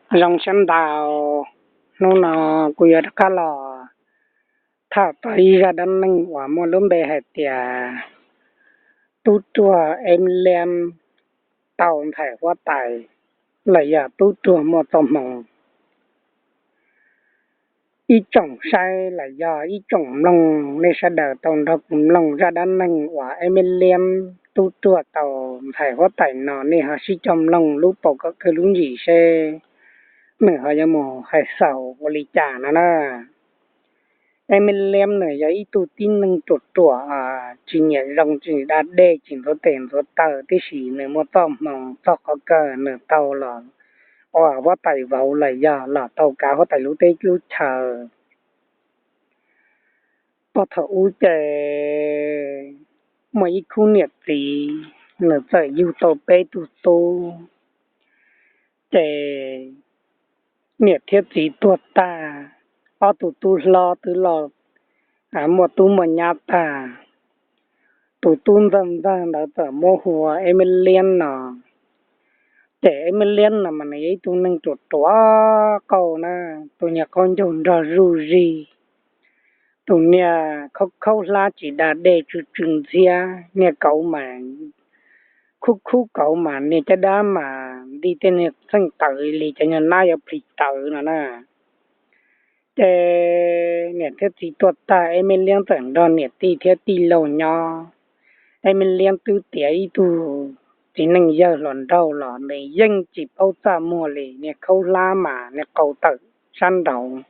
Zoo siab ntau, hnub no kuv yuav rov qab los tham txog ib zaj dab neeg uas muaj lub npe hais tias tub ruag Eb Liab tau ntxhais huab tais, los yog tub ruag muaj txoj hmoo. Ib tsoom saib los yog ib tsoom mloog, nej sawv daws tau nrog kuv mloog zaj dab neeg uas Eb Liab tub ruag tau ntxhais huab tais no, nej ho sib coj mloog lub paus kom kawg lub ntsis seb nws ho yuav mus hais xaus ua li cas no na. Eb Liab nws yog ib tug tib neeg ruam ruam, tsis nyiam zoo, tsis da dej, tsis ntxuav tes ntxuav taw, tiam sis nws muaj txoj hmoo txog qhov kawg nws tau los ua huab tais vauv los yog los tau kav huab tais lub teb lub chaw. Puag thaum ub ces muaj ib khub niam txiv, nws txawm yug tau peb tug tub. Ces niam thiab txiv tuag tag, ob tug tub hlob twb los muaj tub muaj nyab tag. Tus tub ntxawg ntxawg ntawd txawm muab hu ua Eb Liab no. Ces Eb Liab no mas nws yog ib tug neeg ruam ruam qauj na, tus niag qaub ncaug nrog zuj zig, tus niag khaub khaub hlab tsis da dej tsw tsw ntxhiab, niag kauv mas khub khub kauv mas niag caj dab mas nti tej niag txheej tawv li cov nyuag nab yuav plhis tawv no na. Ces niam thiab txiv tuag tag, Eb Liab txawm nrog niam tij thiab tij laug nyob. Eb Liab twb tiav ib tug txiv neej yawg hluas nraug los nws yeej tsis paub txaj muag li, niag khaub hlab mas niag qau tawm sab nraud,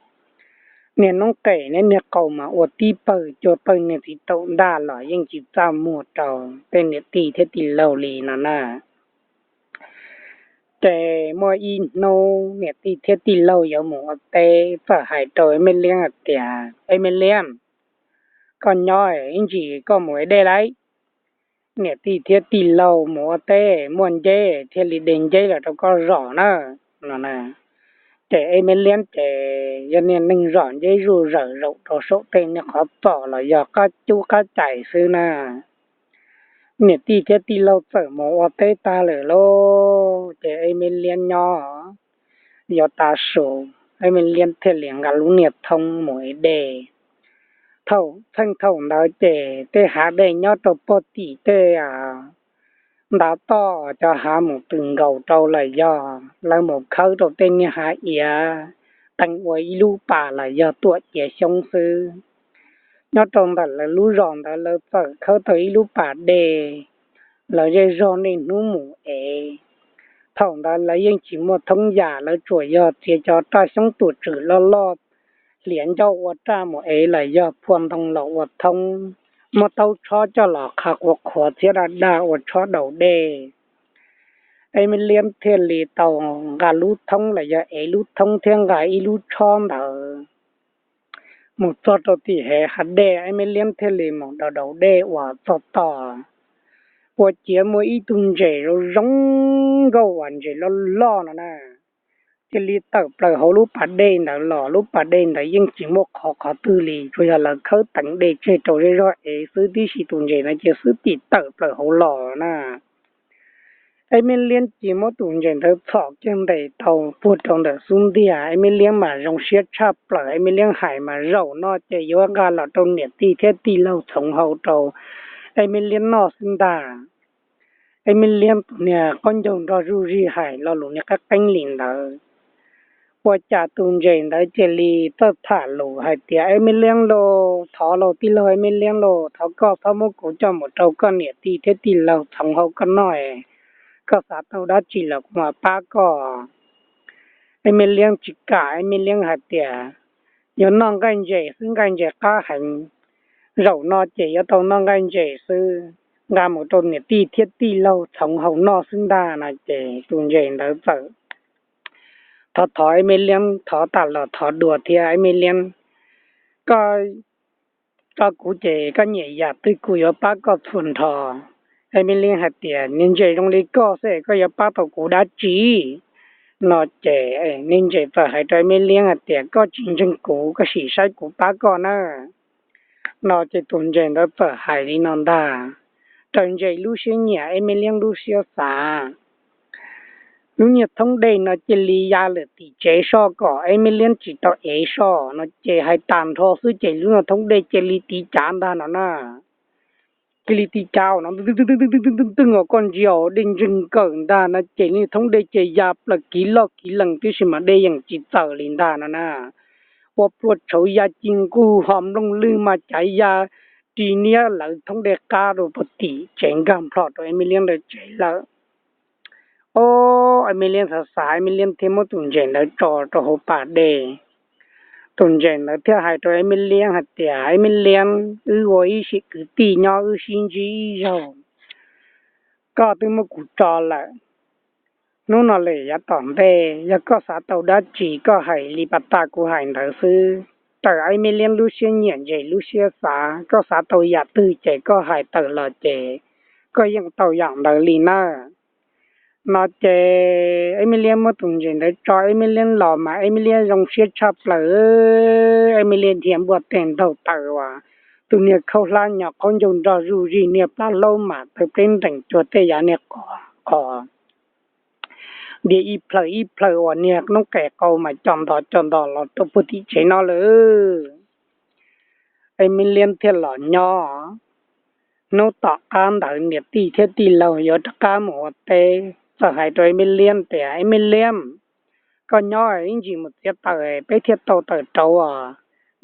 niag noob qes niag qau mas ua tib pawg cuag pawg niag txiv taum ntaj los yeej tsis txaj muag rau tej niam tij thiab tij laug li no na. Ces muaj ib hnub niam tij thiab tij laug yuav mus ua teb, txawm hais rau Eb Liab hais tias, Eb Liab, koj nyob ib ntsis koj mus ev dej lauj. Niam tij thiab tij laug mus ua teb muaj nceb thiaj li de nceb los rau koj zom na, no na. Ces Eb Liab ces yog niag neeg zom nceb zuj zawm zaum rau saum tej niag qhov txos los yog qab cub qab cais xwb na. Niam tij thiab tij laug txawm mus ua teb tag lawm lauj, ces Eb Liab nyob yuav tav su, Eb Liab thiaj li nqa lub niag thoob mus ev dej. Thaum txheej thaum ntawd ces tej hav dej nyob rau puag tim tej ntav toj cov hav mus tws nkaus rau los yog lawv mus khawb rau tej niag hav iav teev ua ib lub pas los yog tuam ciav xyoob xwb. Nyob rau ntawm lawv lub zos ntawd lawv txawm khawb tau ib lub pas dej, lawv zej zog niaj hnub mus ev. Thaum ntawd lawv yeej tsis muaj thoob yam, lawv tsuas yog txiav cov raj xyoob tuam tswm loj loj hliav ncauj ua raj mus ev los yog phua ntoo los ua thoob, muab taub tshob coj los qhav qhuav qhuav txhiab daj daj ua tshob daus dej. Eb Liab thiaj li tau nqa lub thoob los yog ev lub thoob thiab nqa ib lub tshob ntawd mus txog rau tim hev hav dej, Eb Liab thiaj li mus daus daus dej uas txog tom, ua ciav muaj ib tug ntses zoo zoo nkauj uas ntses loj loj no na, cia li tawm plaws hauv lub pas dej ntawd los. Lub pas dej ntawd yeej tsis muaj qhov qhov twg li, tsuas yog lawv khawb teev dej tseg rau zej zog ev xwb, tib si tus ntses ntawd cia xwb tim tawm plaws hauv los na. Eb Liab cia muab tus ntses ntawd txhom kiag ntes tau puag rau ntawm xub ntiag. Eb Liab mas zoo siab tshaj plaws, Eb Liab hais mas, zaum no ces yuav nqa los rau niam tij thiab tij laug txhoov hau rau Eb Liab noj xwb ntag. Eb Liab tus niag qaub ncaug nrog zuj zig hais lo lus niag qeeb qeeb li ntawd, ua cas tus ntses ntawd cia li txawj tham lus hais tias, Eb Liab lauj, thov lauj, tij laug Eb Liab lauj, thov koj txhob muab kuv coj mus rau koj niam tij thiab tij laug txhoov hau koj noj es, koj xav tau dab tsi los kuv mam pab koj. Eb Liab tsis kam, Eb Liab hais tias, yuav noj nqaij ntses xwb, nqaij ntses qab heev, zaum no ces yuav tau noj nqaij ntses xwb, nqa mus rau niam tij thiab tij laug txhoov hau noj xwb ntag no. Ces tus ntses ntawd txawm thov thov Eb Liab, thov tas los thov dua thiab, Eb Liab, koj, koj kuv ces koj nyiam yam twg kuv yuav pab koj txhua nrho. Eb Liab hais tias, niag ntses zoo li koj xwb koj yuav pab tau kuv dab tsi? No ces niag ntses txawm hais rau Eb Liab hais tias, koj tsis ntseeg kuv, koj sim saib kuv pab koj na. No ces tus ntses ntawd txawm hais li no ntag, raws ntses lub siab nyiam, Eb Liab lub siab xav. lub niag thoob dej no cia li ya lawm tim tsev soj kom Eb Me Liab tsis tau ev soj no ces hais tag nrho xwb ces lub niag thoob dej cia li tiv cav ntag no na. Cia li tiv cav no ntwg ntwg os, koj ntsia dej ntseeg kawm ntag no ces lub niag thoob dej ces ya plaws kiv loj kiv lees tib si mas dej yeej tsis txawm li ntag no na. Ua plua tshauv ya ci nqug ho nplooj lwg mas cav ya ri niab lawv thoob dej qab rau puag tim tsev nkag nplho rau Eb Me Liab ntawd tsev lawm. Ob, Eb Me Liab xav xav, Eb Me Liab thiaj muab tus ntses ntawd tso rau hauv pas dej. Tus ntses ntawd thiaj hais rau Eb Me Liab hais tias, Eb Me Liab, wb ua ib sim kwv tij nyob wb sib ntsib ib zaug, koj twb muab kuv tso lawm, hnub no lawm yav tom ntej yog koj xav tau dab tsi koj hais li pas tas kuv hais ntawd xwb. Raws Eb Me Liab lub siab nyiam ntses lub siab xav, koj xav tau yam twg ces koj hais tawm los ces koj yeej tau yam ntawd li nawb. No ces Eb Me Liab muab tus ntses ntawd tso, Eb Me Liab los mas Eb Me Liab zoo siab tshaj plaws. Eb Me Liab dhia npuaj teg ntaug taws uas tus niag khaub hlab nyo qaub ncaug nrog zuj zus niag plab hlaub mas tawg pleb nrees cuag tej yav niag qos, qos dias ib plhaw ib plhaw uas niag noob qes qau mas co nto co nto los rau puag tim tsev no lawm. Eb Me Liab thiaj los nyob. Hnub tom qab ntawd niam tij thiab tij laug yuav rov qab mus ua teb txawm hais rau Eb Me Liab tias, Eb Me Liab, koj nyob ib ntsis mus txiav taws peb thiaj tau taws rauv os.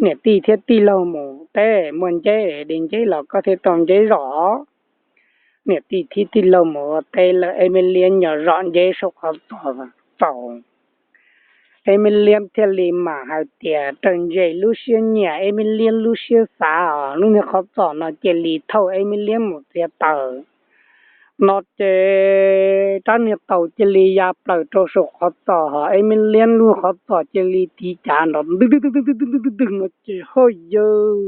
Niam tij thiab tij laug mus teb muaj nceb de nceb los koj thiaj tau nceb zom. Niam tij thiab tij laug mus ua teb lawm, Eb Me Liab nyo zom nceb saum qhov txos txaus. Eb Me Liab thiaj li mam hais tias, raws ntses lub siab nyiam Eb Me Liab lub siab xav os, lub niag qhov txos no cia li thauj Eb Me Liab mus txiav taws. No ces rab niag taus cia li ya plaws rau saum qhov txos hos Eb Me Liab lub qhov txos cia li tiv cav nrov ntwg ntwg ntwg ntwg no ces haj yawg,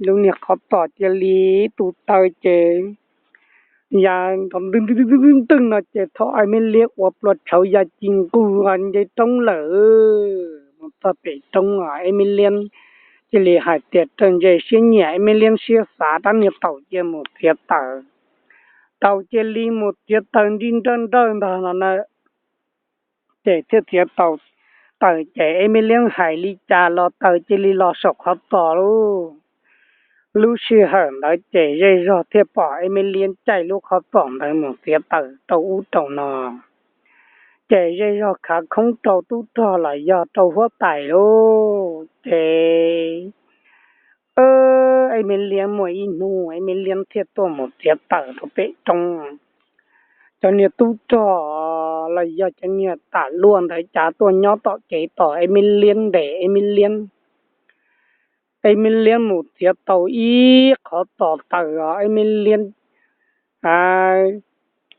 lub niag qhov txos cia li tus taw ces ya nrov ntwg ntwg ntwg ntwg no ces thaum Eb Me Liab ua plua tshauv ya ci nqug nce roob lawm, mus txog pem roob os, Eb Me Liab cia li hais tias raws ntses siab nyiam Eb Me Liab siab xav, rab niag taus cia mus txiav taws. Taus cia li mus txiav taws nrij nrawj nrawj ntag no na. Ces thiaj txiav tau taws ces Eb Me Liab hais li cas los taws cia li los saum qhov txos lauj. Lub sij hawm ntawd ces zej zog thiaj pom Eb Me Liab caij lub qhov txos ntawd mus txiav taws rau ub rau no. Ces zej zog khav khoob rau tub rog los yog rau huab tais lauj. Ces Eb Me Liab muaj ib hnub Eb Me Liab thiaj tuaj mus txiav taws rau pem roob. Cov niag tub rog los yog cov niag tam luaj ntawd cav tuaj nyob tom kev tos Eb Me Liab ntes Eb Me Liab. Eb Me Liab mus txiav tau ib qhov txos taws os, Eb Me Liab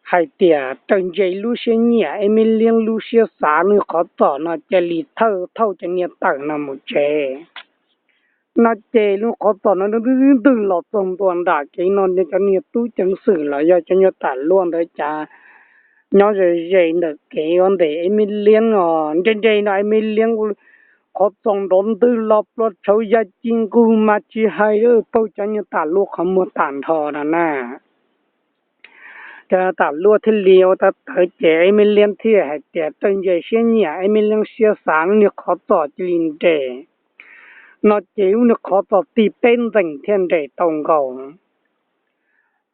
hais tias raws ntses lub siab nyiam Eb Me Liab lub siab xav, lub qhov txos no cia li thauj thauj cov niag taws no mus tsev. No ces lub qhov txos no ntwg ntwg los txog ntua nram kev no, cov niag tub ceev xwm los yog cov niag tam luaj ntawd cav nyob ze ze ntawm kev ua ntes Eb Me Liab os. Nre nre no Eb Me Liab qhov txos nrov ntwg los plua tshauv ya ci nqug mas tsis hais, paug cov niag tam luaj qhov muag tag nrho no na. Cov tam luaj thiaj li ua tawv tawv ces Eb Me Liab thiaj hais tias raws ntses siab nyiam Eb Me Liab siab xav, lub niag qhov txos cia li nres. No ces lub niag qhov txos tig peb ntxees thiaj nres tau nkaus.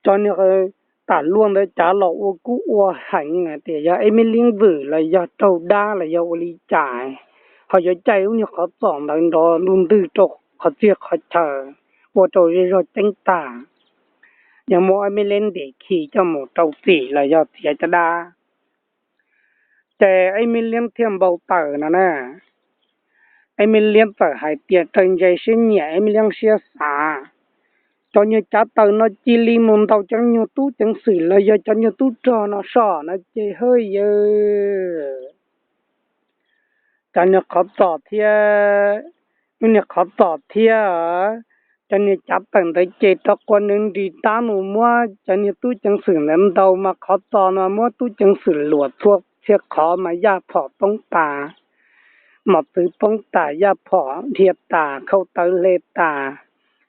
Cov niag tam luaj ntawd cav los ua kub ua heev hais tias yog Eb Me Liab vwm los yog raug dab los yog ua li cas ho yuav caij lub niag qhov txos ntawd nrov ntuj ntwg rau qhov txhia qhov chaw, ua rau zej zog ceeb tag. Yog muab Eb Me Liab ntim khi coj mus rau txim los yog txiav caj dab. Ces Eb Me Liab thiaj npau taws no na. Eb Me Liab txawm hais tias raws ntses siab nyiam Eb Me Liab siab xav, cov nyuag cav taws no cia li mus ntaus cov nyuag tub ceev xwm los yog cov nyuag tub rog no soj no ces haj yawg, cov niag qhov txos thiab, lub niag qhov txos thiab cov niag cav taws ntawd ces rov quaj nws nris tab mus muab cov niag tub ceev xwm ntawd ntaus mas qhov txos no muab tub ceev xwm luam txhua txhia qhov mas yaj phom poob tas, mos txwv poob tas, yaj phom dhia tas, khau tawv hle tas,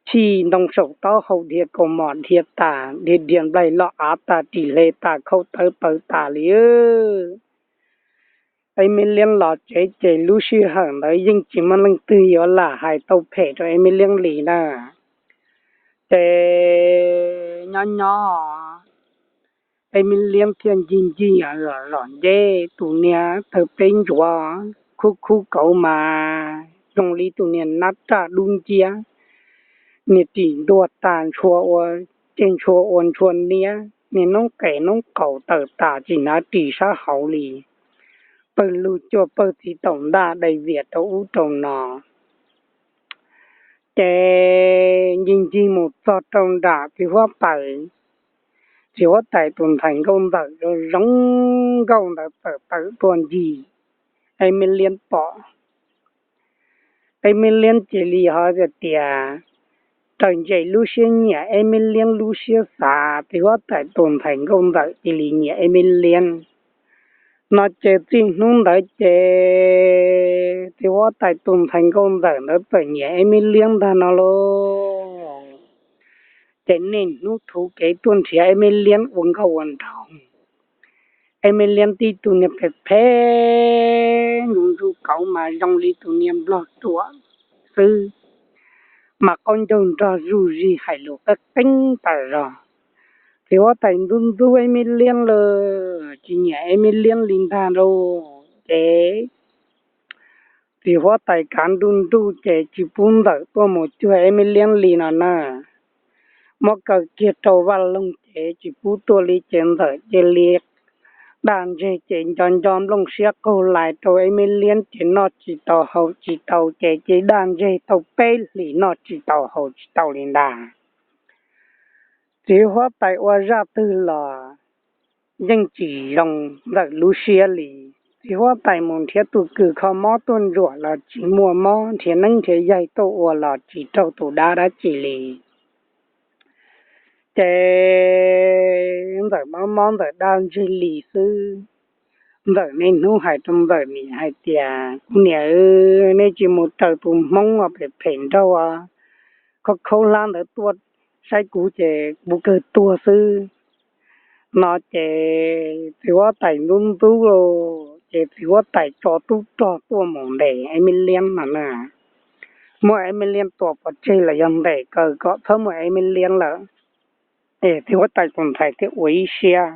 chij ntoo saum taub hau dhia kaus mom dhia tas, dhia dhia nplaig loj av tas, ris hle tas, khau tawv paws tas li. Eb Meb Liab los tsev ces lub sij hawm ntawd yeej tsis muaj leej twg yuav lam hais tau phem rau Eb Meb Liab li na. Ces nyob nyob Eb Meb Liab thiaj ncig ncig zom zom nceb, tus niag tawg peb ntsuav khub khub kauv mas zoo li tus niag nab raj dub nciab. Niag ris ntuag tas ntshua ua, ces ntshua ua ntshua niab, niag noob qes noob qaus tawm tas tsis hnav ris sab hauv li. Pawg lug cuaj pawg txiv taum ntaj dai vias rau ub rau no. Ces ncig ncig mus txog rau nram txiv huab tais, txiv huab tais tus ntxhais nkauj ntxawm zoo zoo nkauj ntawd tawm tawm tuaj ncig, Eb Meb Liab pom. Eb Meb Liab cia li ho tias, raws ntseg lub siab nyiam Eb Meb Liab lub siab xav, txiv huab tais tus ntxhais nkauj ntxawm cia li nyiam Eb Meb Liab. No ces txij hnub ntawd ces txiv huab tais tus ntxhais nkauj ntxawm ntawd txawm nyiam Eb Meb Liab ntag no lauj. Ces niaj hnub thuv kev tuaj nrhiav Eb Meb Liab ua nkauj ua nraug. Eb Meb Liab tib tug niag phem phem ntsuj ntsuj kauv mas zoo li tus niag nplog ruam xwb, mas qaub ncaug nrog zuj zig hais lus qeeb qeeb tas zog. Txiv huab tais ntxub ntxub Eb Meb Liab lawm tsis nyiam Eb Meb Liab li ntag lauj. Ces txiv huab tais kav nruj nruj ces tsis pub ntxawm tuaj mus cuag Eb Meb Liab li no na. Muab kaw kiag rau vaj loog ces tsis pub tuaj li ces ntxawm cia li daj ntseg ces nco nco nplooj siab qaug lais rau Eb Meb Liab ces noj tsis tau haus tsis tau ces cia daj ntseg tau peb hlis noj tsis tau haus tsis tau li ntag. Txiv huab tais ua zaj twg los yeej tsis zoo ntxawm lub siab li. Txiv huab tais mus nrhiav tus kws kho mob tuaj ntsuam los tsis muaj mob, nrhiav neeb nrhiav yaig tuaj ua los tsis raug tus dab dab tsi li. Ces ntxawm mob mob ntxawm daj ntseg li xwb. Ntxawm niaj hnub hais rau ntxawm niam hais tias, kuv niam, neb tsis mus raws tus hmoob uas phem phem nraug khaub khaub hlab ntawd tuaj saib kuv ces kuv kawg tuag xwb. No ces txiv huab tais ntub ntub, ces txiv huab tais tso tub rog tuaj mus ntes Eb Meb Liab no na. Muab Eb Meb Liab tua pov tseg los yog ntes kaw kom txhob muaj Eb Meb Liab lawm, es txiv huab tais tus ntxhais thiaj ua ib siab.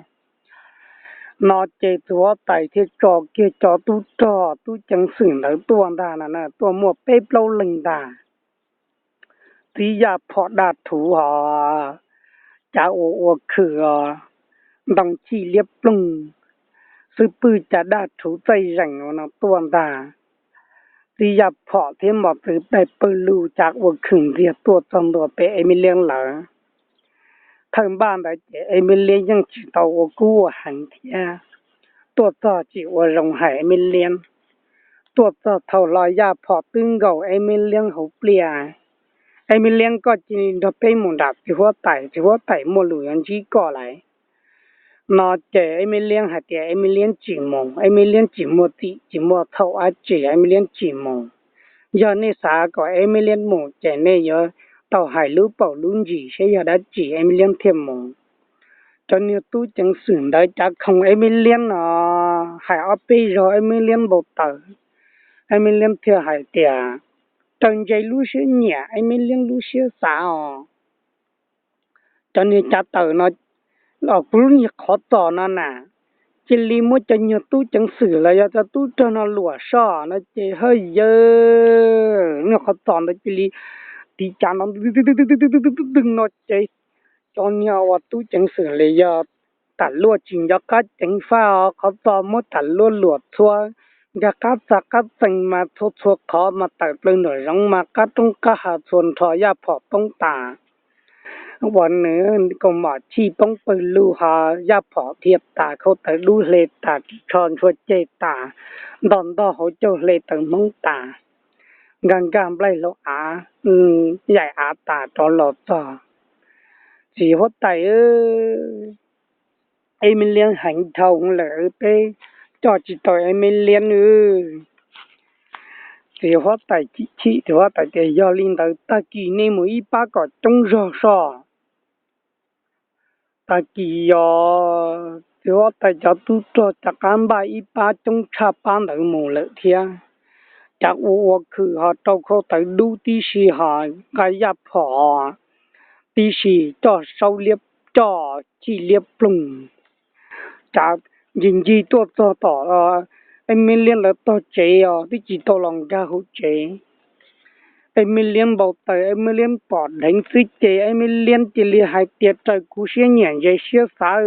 No ces txiv huab tais thiaj tso kiag cov tub rog tub ceev xwm ntawd tuaj ntag no na, tuaj muaj peb plaub leeg ntag. Txiv Yaj Phom Daj Rhuv hos cav ua ua khwm os, ntoo chij liab ploog, xwb pwg cas Daj Rhuv txaij zeem ua no tuaj ntag. Txiv Yaj Phom thiab Mos Txwv Daig Pawg Lug cav ua khwm ntxiag tuaj txog ntua pem Eb Meb Liab lawm. Thawj npaj ntawd ces Eb Meb Liab yeej tsis tau ua kub ua heev thiab, tuaj txog tsis ua zoo hais Eb Meb Liab. Tuaj txog thaum hlo Yaj Phom twb nkaum Eb Meb Liab hauv pliaj. Eb Meb Liab, koj cia li nrog peb mus nram txiv huab tais, txiv huab tais muaj lus yuav ntsib koj lawm. No ces Eb Meb Liab hais tias Eb Meb Liab tsis mus, Eb Meb Liab tsis muaj txim tsis muaj txhaum dab tsi, Eb Meb Liab tsis mus. Yog nej xav kom Eb Meb Liab mus ces nej yuav tau hais lub paum lub ntsis seb yog dab tsi Eb Meb Liab thiaj mus. Cov niag tub ceev xwm ntawd cav khoom Eb Meb Liab no, hais ob peb zaug Eb Meb Liab npau taws. Eb Meb Liab thiaj hais tias, raws ntseg lub siab nyiam Eb Meb Liab lub siab xav os. Cov niag cav taws no, kuv lub niag qhov txos no na, cia li muab cov niag tub ceev xwm los yog cov tub rog no luam soj no ces haj yawg, niag qhov txos ntawd cia li tiv cav no, no ces cov niag uas tub ceev xwm li yog tas luaj tsis nco qab ceev faj os, qhov txos muab tas luaj luam txhua, nkag qab txag qab txees mas txhua txhua qhov mas tawm plaws nram zoov mas qab roob qab hav txhua nrho Yaj Phom poob tas. Uas nws kaus mom chij poob pawg lug ho Yaj Phom dhia tas, khau tawv dub hle tas, ris tsho ntshua ceg tas, ntog ntog hauv caug hle tawv hmoob tas, nkag nkag nplaig hlau av, yaim av tas rov los txog. Txiv huab tais, Eb Meb Liab heev dhau lawm, peb coj tsis tau Eb Meb Liab nawb. Txiv huab tais chim chim, txiv huab tais tias, Yog li ntawd tag kis nej mus ib pab kom coob zog soj. Tag kis yog txiv huab tais cov tub rog rov qab npaj ib pab coob tshaj pab ntawd mus lawm thiab. Cav ua ua khwm ho rau khau tawv dub tib si ho nqa yaj phom tib si, coj saub liab, coj chij liab ploog. Cav ncig ncig tuaj txog tom Eb Meb Liab lawv tog tsev os, twb tsis tau los nkag hauv tsev. Eb Meb Liab npau taws, Eb Meb Liab pom dheev xwb ces Eb Meb Liab cia li hais tias, Raws kuv siab nyiam ntshe siab xav,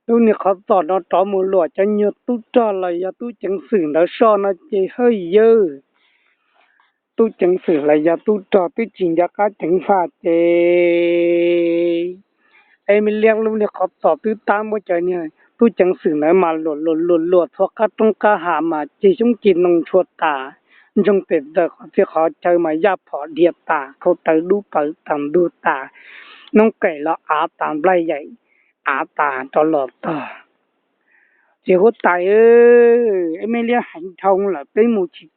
lub niag qhov txos no rov mus luam cov nyuag tub rog los yog tub ceev xwm ntawd soj no ces hawj yawg, tub ceev xwm los yog tub rog twb tsis nco qab ceev faj ces Eb Meb Liab lub niag qhov txos twb tab muab cov niag tub ceev xwm ntawd mas luam luam luam luam txhua qab roob qab hav mas ceg xyoob ceg ntoo tshua tas, ntsoog pes ntawm qhov txhia qhov chaw mas yaj phom dhia tas, khau tawv dub pawv tas ntug tas, noob qes los av tas, nplaig yaim av tas rov los tog. Txiv huab tais, Eb Meb Liab heev dhau lawm, peb mus tsis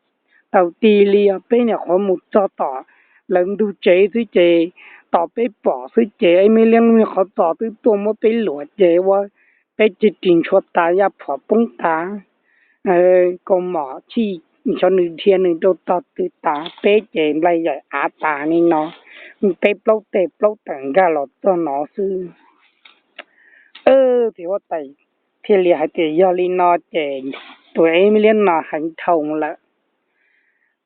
tau ti li os, peb nyuam qhuav mus txog tom lawv ntug tsev xwb ces, tos peb pom xwb ces Eb Meb Liab lub niag qhov txos twb tuaj muab peb luam ces ua peb ceg ris ntshua tas, yaj phom poob tas, kaus mom chij xyov nws dhia nws rau tog twg tas, peb ces nplaig yaim av tas li no, peb plaub teg plaub tawm nkag los txog no xwb. Txiv huab tais thiaj li hais tias, Yog li no ces tus Eb Meb Liab no heev dhau lawm.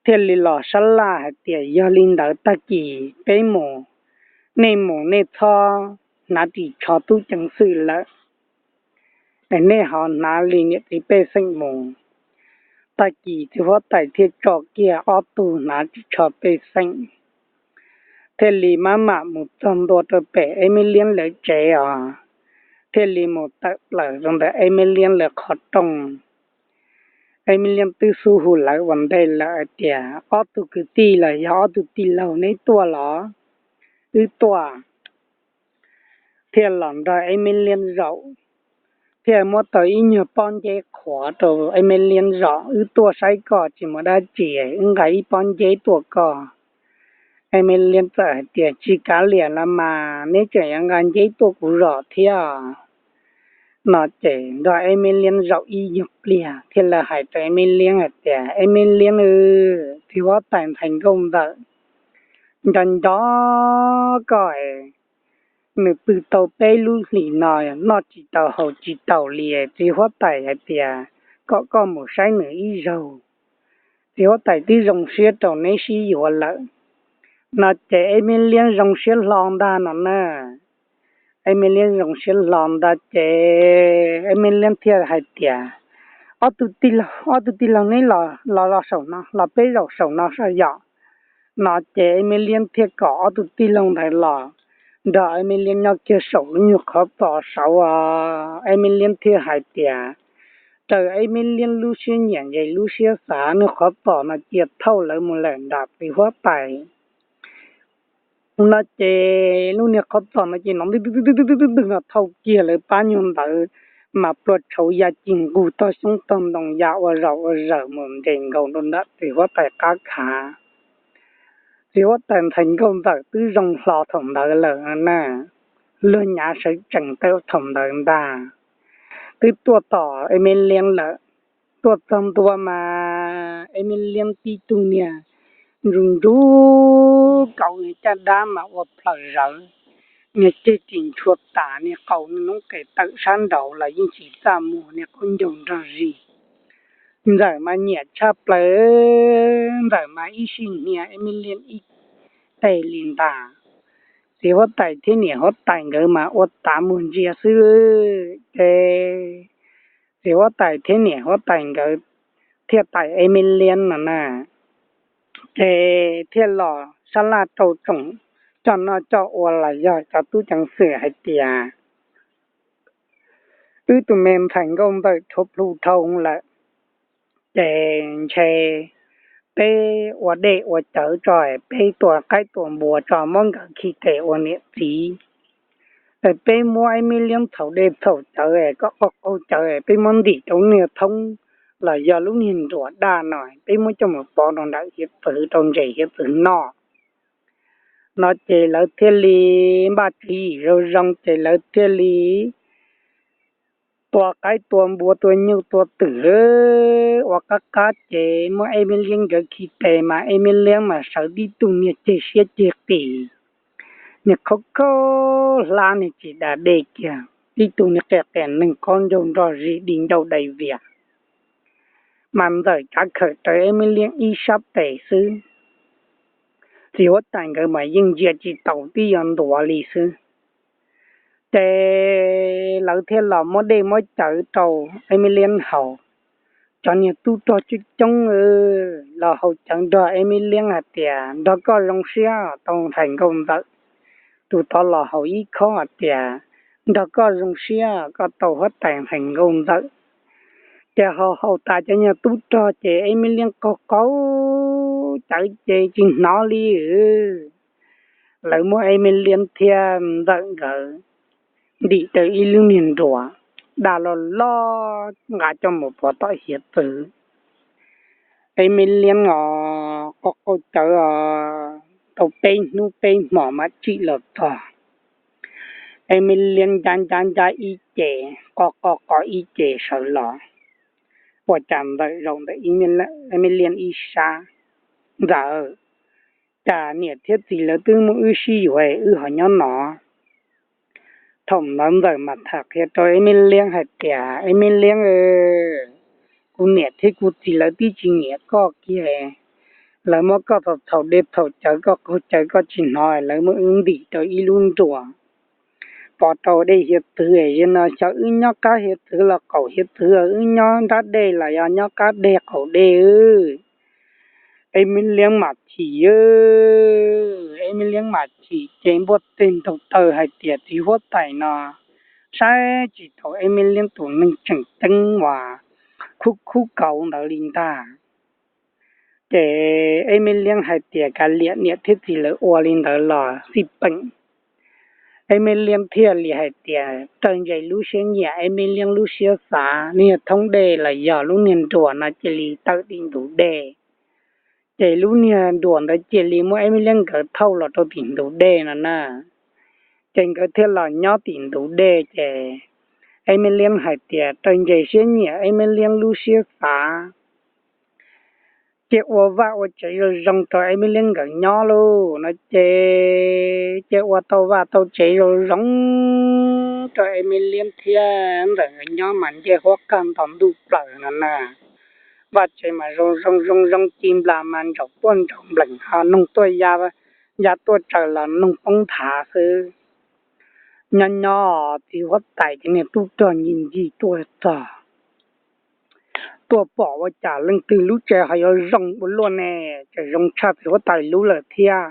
Thiaj li los sab laj hais tias, Yog li ntawd tag kis peb mus, nej mus nej txhob hnav ris tsho tub ceev xwm lawm, nej ho hnav li niam txiv pej xeem mus. Tag kis txiv huab tais thiaj tso kiag ob tug hnav ris tsho pej xeem, thiaj li maj mam mus txog ntua rau pem Eb Meb Liab lawv tsev os, thiaj li mus tawm plaws rau ntawm Eb Meb Liab lawv qhov rooj. Eb Meb Liab twb xub hu lawv ua ntej lawm hais tias, Ob tug kwv tij los yog ob tug tij laug, neb tuaj los? Wb tuaj. Thiaj los nrog Eb Meb Liab zaum, thiaj muab tau ib nyuag pob nceb qhuav rau Eb Meb Liab zaum, Wb tuaj saib koj tsis muaj dab tsi, wb nqa ib pob nceb tuaj koj. Eb Meb Liab txawm hais tias, Tsis kav liam los mas, neb tseem yuav nqa nceb tuaj kuv zaum thiab no ces nrog Eb Meb Liab zaum ib nyuag pliag thiaj li hais rau Eb Meb Liab hais tias, Eb Meb Liab, txiv huab tais ntxhais nkauj ntxawm nco nco koj, nws pw tau peb lub hlis no noj tsis tau haus tsis taus li, txiv huab tais hais tias kom koj mus saib nws ib zaug. Txiv huab tais twb zoo siab rau neb sib yuav lawm no ces Eb Meb Liab zoo siab hlo ntag no na. Eb Meb Liab zoo siab hlo ntag ces Eb Meb Liab thiaj hais tias, Ob tug tij laug, ob tug tij laug neb los los saum no, los peb zaum saum no soj yom no ces Eb Meb Liab thiaj kom ob tug tij laug ntawd los nrog Eb Meb Liab nyob kiag saum lub nyuag qhov txos saud. Eb Meb Liab thiaj hais tias, raws Eb Meb Liab lub siab nyiam ntshe lub siab xav, lub qhov txos no cia thauj lawv mus lawm nram txiv huab tais no ces lub niag qhov txos no ces hnov ntwg ntwg ntwg ntwg ntwg ntwg no thauj kiag lawv pab nyuag ntawd mas plua tshauv ya ci nqug tog xyoob tog ntoo ya ua zaum ua zawm mus nres nkaus rau nram txiv huab tais qab khav. Txiv huab tais ntxhais nkauj ntxawm twb zoo hlo thaum ntawd lawm na, luag nyav sawv tsees tawm thaum ntawd ntag. Twb tuaj tom Eb Meb Liab lawm, tuaj txog ntua mas Eb Meb Liab tib tug niag ntsuj ntsuj kaus niag caj dab mas ua plaws zawv, niag ceg ris ntshua tas, niag qau niag noob qes tawm sab nraud los yeej tsis txaj muag, niag qaub ncaug nrog zis. Ntxawm mas nyiam tshaj plaws, Ntxawm mas ib sij hnia Eb Meb Liab ib teg li ntag. Txiv huab tais thiab niam huab tais nkawd mas ua tav muag ntsia xwb ces txiv huab tais thiab niam huab tais nkawd thiaj tais Eb Meb Liab no na. Ces thiaj los sab laj rau tsoom coj noj coj ua los yog cov tub ceev xwm hais tias, Wb tus me ntxhais nkauj ntxawm tshuav plhu dhau lawm, ces ntshe peb ua dej ua cawv tso, peb tua qaib tua npua tso, muab nkawd khi tes ua niam txiv. Peb muab Eb Meb Liab txhaum dej txhaum cawv, kom qaug qaug cawv, peb muab ntim rau niag thoob los yog lub niag nruas daj no peb muab coj mus pov rau ntawm hiav txwv rau ntses hiav txwv noj. No ces lawv thiaj li npaj tswv yim zoo zoo ces lawv thiaj li tua qaib tua npua tua nyuj tua twm ua qab qab ces muab Eb Me Liab nkawd khi tes mas Eb Me Liab mas sawv tib tug niag ceg siab ceg qis, niag khaub khaub hlab niag tsis da dej kiag, tib tug niag qias qias neeg qaub ncaug nrog zis di ncauj dai vias, mas Ntxawm tsav khawm raws Eb Me Liab ib sab tes xwb. Txiv huab tais nkawd mas yeej ntsia tsis taus twb yuav ntuav li xwb. Ces lawv thiaj los muab dej muab cawv rau Eb Me Liab haus. Cov niag tub rog coob coob los haus cawv nrog Eb Me Liab hais tias nrog koj zoo siab tau ntxhais nkauj Ntxawm. Tus tod los haus ib khob hais tias nrog koj zoo siab koj tau huab tais ntxhais nkauj Ntxawm. Ces haus haus tas cov niag tub rog ces Eb Me Liab qaug qaug cawv ces tsis hnov li. Lawv muab Eb Me Liab thiab Ntxawm nkawd ntim rau ib lub niag nruas daj loj loj nqa coj mus pov tom hiav txwv. Eb Me Liab os qaug qaug cawv os, tau peb hnub peb hmos mam tsim los txog. Eb Me Liab ncab ncab ncab ib ce, qo qo qo ib ce sawv los. Ua cas Ntxawm zaum ntawm Eb Me Liab ib sab, Ntxawm, cas niam thiab txiv lawv twb muab wb sib yuav wb ho nyob no? Thaum ntawd Ntxawm mas tham qhia rau Eb Me Liab hais tias Eb Me Liab, kuv niam thiab kuv txiv lawv twb tsis nyiam koj kiag. Lawv muab koj txhaum dej txhaum cawv koj qaug cawv koj tsis hnov lawv muab wb ntim rau ib lub nruas pov rau dej hiav txwv. Yog no xyov wb nyob qab hiav txwv los qaum hiav txwv, wb nyob nrab dej los yog nyob qab dej qaum dej. Eb Me Liab mas chim, Eb Me Liab mas chim ces npuaj teg ntaug taw hais tias txiv huab tais no saib tsis taus Eb Me Liab tus neeg tseem ceeb uas khub khub kauv ntawd li ntag. Ces Eb Me Liab hais tias kav liam niam thiab txiv lawv ua li ntawd los xij peem. Eb Me Liab thiaj li hais tias raws ntse lub siab nyiam Eb Me Liab lub siab xav, niag thoob dej los yog lub niag nruas no cia li tawm tim ntug dej. Ces lub niag nruas ntawd cia li muab Eb Me Liab nkawd thauj los rau tim ntug dej no na. Ces nkawd thiaj los nyob tim ntug dej ces Eb Me Liab hais tias raws ntse siab nyiam Eb Me Liab lub siab xav, cia ua vaj ua tsev zoo zoo rau Eb Me Liab nkawd nyob lauj no ces cia ua tau vaj tau tsev zoo zoo rau Eb Me Liab thiab Ntxawm nkawd nyob mas ncej huab qag nto ntuj plaws no na. Vaj tsev mas zoo zoo zoo zoo ci nplas mas ntsaum tuaj ntsaum nplees ho noog tuaj ya, ya tuaj tsaws los noog poob nthav xwb. Nyob nyob txiv huab tais cov niag tub rog ncig ncig tuaj txog, tuaj pom ua cas leej twg lub tsev ho yuav zoo ua luaj ne, tseem zoo tshaj txiv huab tais lub lawm thiab.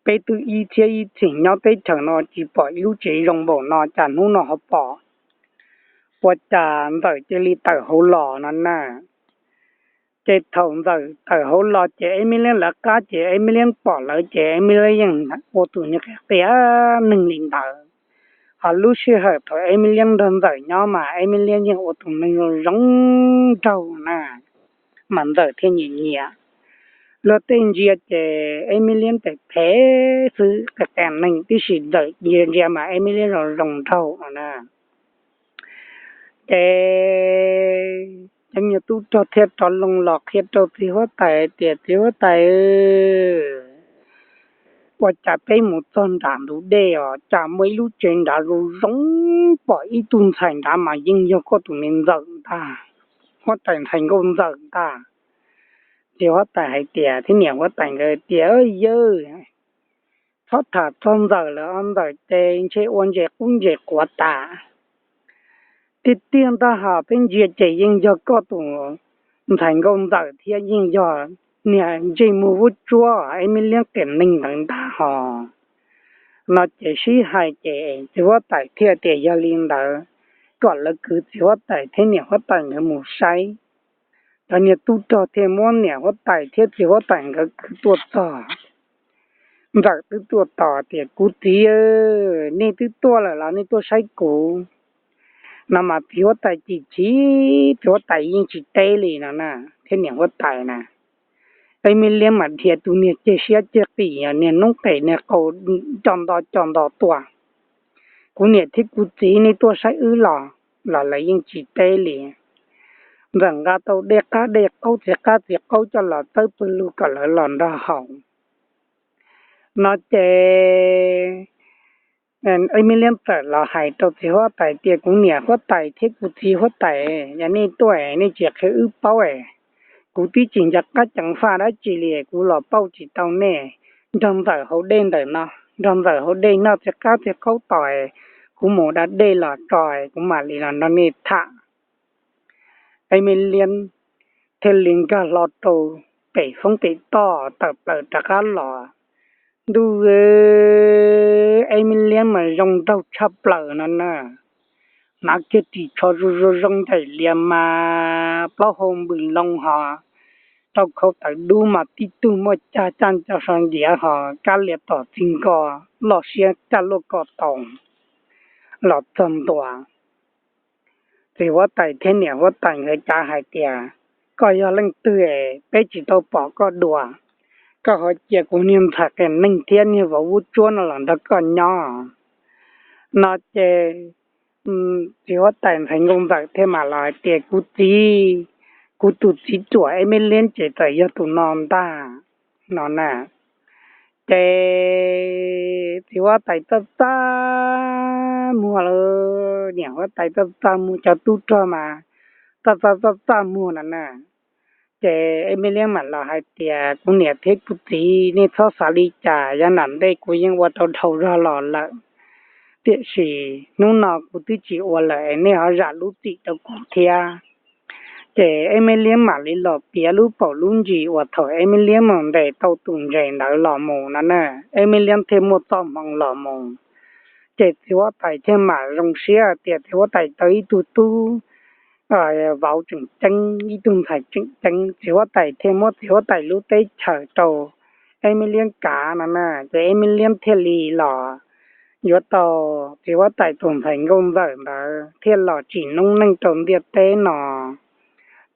Peb twb ib txhiab ib txhis nyob teb chaws no tsis pom ib lub tsev zoo npaum no cas hnub no ho pom. Ua cas Ntxawm cia li tawm hauv los no na. Ces thaum Ntxawm tawm hauv los ces Eb Me Liab lawv qab ces Eb Me Liab pom lawv ces Eb Me Liab yeej ua tus niag qias qias neeg li ntawd. Ho lub sij hawm thaum Eb Me Liab nrog Ntxawm nyob mas Eb Me Liab yeej ua tus neeg zoo zoo nraug na, mas Ntxawm thiaj nyiam nyiam. Luag tej ntsia ces Eb Me Liab phem phem xwb qias qias neeg tib si, Ntxawm ntsia ntsia mas Eb Me Liab zoo zoo nraug na. Ces cov niag tub rog thiaj rov loo los qhia rau txiv huab tais tias txiv huab tais, ua cas peb mus txog nram ntug dej os cas muaj ib lub tsev nrad zoo zoo, pom ib tug ntxhais nrad mas yeej yog koj tus me Ntxawm ntag, huab tais ntxhais nkauj Ntxawm ntag. Txiv huab tais hais tias thiab niam huab tais nkawd tias yawg, txhob tham txog Ntxawm lawm, Ntxawm ces ntshe ua ntses qub ntses quav tas. Tiag tiag ntag hos peb ntsia ces yeej yog koj tus ntxhais nkauj Ntxawm thiab yeej yog niag ntsej muag vuab tsuab Eb Me Liab qias neeg ntawd ntag hos. No ces sib hais ces txiv huab tais thiaj tias yog li ntawd kom lawv kwv txiv huab tais thiab niam huab tais nkawd mus saib. Cov niag tub rog thiaj muab niam huab tais thiab txiv huab tais nkawd kwv tuaj txog. Ntxawm twb tuaj tos tias kuv txiv, nej twb tuaj lawm los nej tuaj saib kuv? No mas txiv huab tais chim chim, txiv huab tais yeej tsis teb li no na, thiab niam huab tais na. Eb, me liab mas dhia tus niag ceg siab ceg qis, niag noob qes niag qau co nto co nto tuaj. Kuv niam thiab kuv txiv nej tuaj saib wb los, los lawv yeej tsis teb li. Ntxawm nqa tau dej qab dej qaub txiv qab txiv qaub coj los txawb pawg lug kom lawv los nrog haus. No ces Eb, me liab txawm los hais rau txiv huab tais tias, kuv niam huab tais thiab kuv txiv huab tais, yog nej tuaj nej tsis qhia wb paub es, kuv twb tsis nco qab ceev faj dab tsi li, kuv los pauj tsis tau nej. Nrog ntxawm haus dej ntawm no, nrog ntxawm haus dej noj txiv qab txiv qaub tos, kuv mus da dej los tso, kuv mam li los nrog nej tham. Eb, me liab thiaj li nkag hlo rau pem foob pem toj tawm plaws rov qab los. Ntuj, eb, me liab mas zoo nraug tshaj plaws no na. Hnav kiag ris tsho zoo zoo zoo ncaim lias mas plaub hau npws loo hos, rau khau tawv dub mas tib tug muaj cag caj nco so ntiav hos kab lias tom txij nkos loj siab caj luaj ko taus los txog ntua. Txiv huab tais thiab niam huab tais nkawd cav hais tias, koj yog leej twg es peb tsis tau pom koj dua, koj ho cia kuv niag ntxhais qias neeg thiab niag vauv vuab tsuab no los nrog koj nyob? No ces txiv huab tais ntxhais nkauj ntxawm thiaj mam los hais tias, kuv txiv, kuv tus txiv ruam eb me liab ces txawm yog tus no ntag, no na. Ces txiv huab tais txaj txaj muag lawm, niam huab tais txaj txaj muag, cov tub rog mas txaj txaj txaj txaj muag no na. Ces eb me liab mam los hais tias, kuv niam thiab kuv txiv, nej txhob xav li cas, yav nram ntej kuv yeej ua tau dhau zog los lawm, tiam sis hnub no kuv twb tsis ua lawm es nej ho zam lub txim rau kuv thiab. Ces eb me liab mam li los piav lub paum lub ntsis uas thaum eb me liab mus ntes tau tus ntses ntawd los mus no na, eb me liab thiaj muaj txoj hmoo los mus. Ces txiv huab tais thiaj mam zoo siab tias txiv huab tais tau ib tug tub vauv tseem ceeb, ib tug ntxhais tseem ceeb. Txiv huab tais thiaj muab txiv huab tais lub teb chaws rau eb me liab kav no na, ces eb me liab thiaj li los yuav tau txiv huab tais tus ntxhais nkauj ntxawm ntawd thiaj los tsim noob neej rau ntiaj teb no.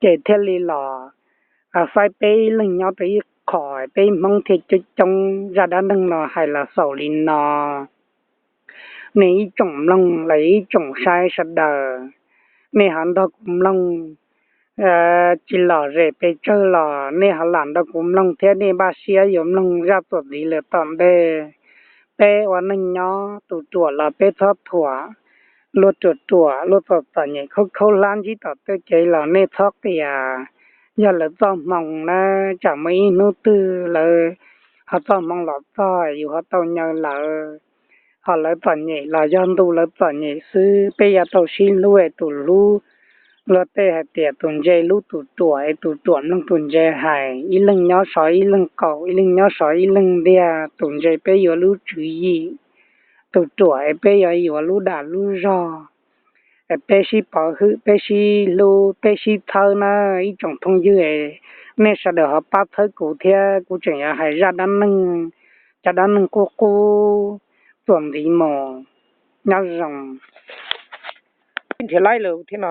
Ces thiaj li los faib peb ib leeg nyob rau ib qho, peb hmoob thiaj coob coob. Zaj dab neeg no hais los xaus li no. Nej ib tsoom mloog los ib tsoom saib sawv daws, nej ho nrog kuv mloog tsis lom zem pes tsawg los nej ho lam nrog kuv mloog thiab nej npaj siab yuav mloog zaj txuas ntxiv lawm tom ntej. Peb ua neej nyob tus ruam los peb txhob thuam, luag ruam ruam luag txom txom nyem khaub khaub hlab ntsib tom tej kev los nej txhob qias. Yog lawv txoj hmoo na, tsam muaj ib hnub twg lawv ho txoj hmoo los txog yus ho tau nyaw lawv. Ho lawv txom nyem los yog ntu lawv txom nyem xwb, peb yuav tau sib hlub es tus hlub. Luag tej hais tias tus ntse hlub tus ruam es tus ruam mloog tus ntse hais, ib leeg nyob sov ib leeg qaum, ib leeg nyob sov ib leeg ntiag. Tus ntse peb yuav lub tswv yim, tus ruam es peb yuav yuav lub dag lub zog. Peb sib pov hwm, peb sib hlub, peb sib txhawb na ib tsoom phooj ywg. Nej sawv daws ho pab txhawb kuv thiab, kuv tseem yuav hais zaj dab neeg, cov dab neeg qub qub txuas ntxiv mus. Nyob zoo. Nrhiav laib lawm thiab no.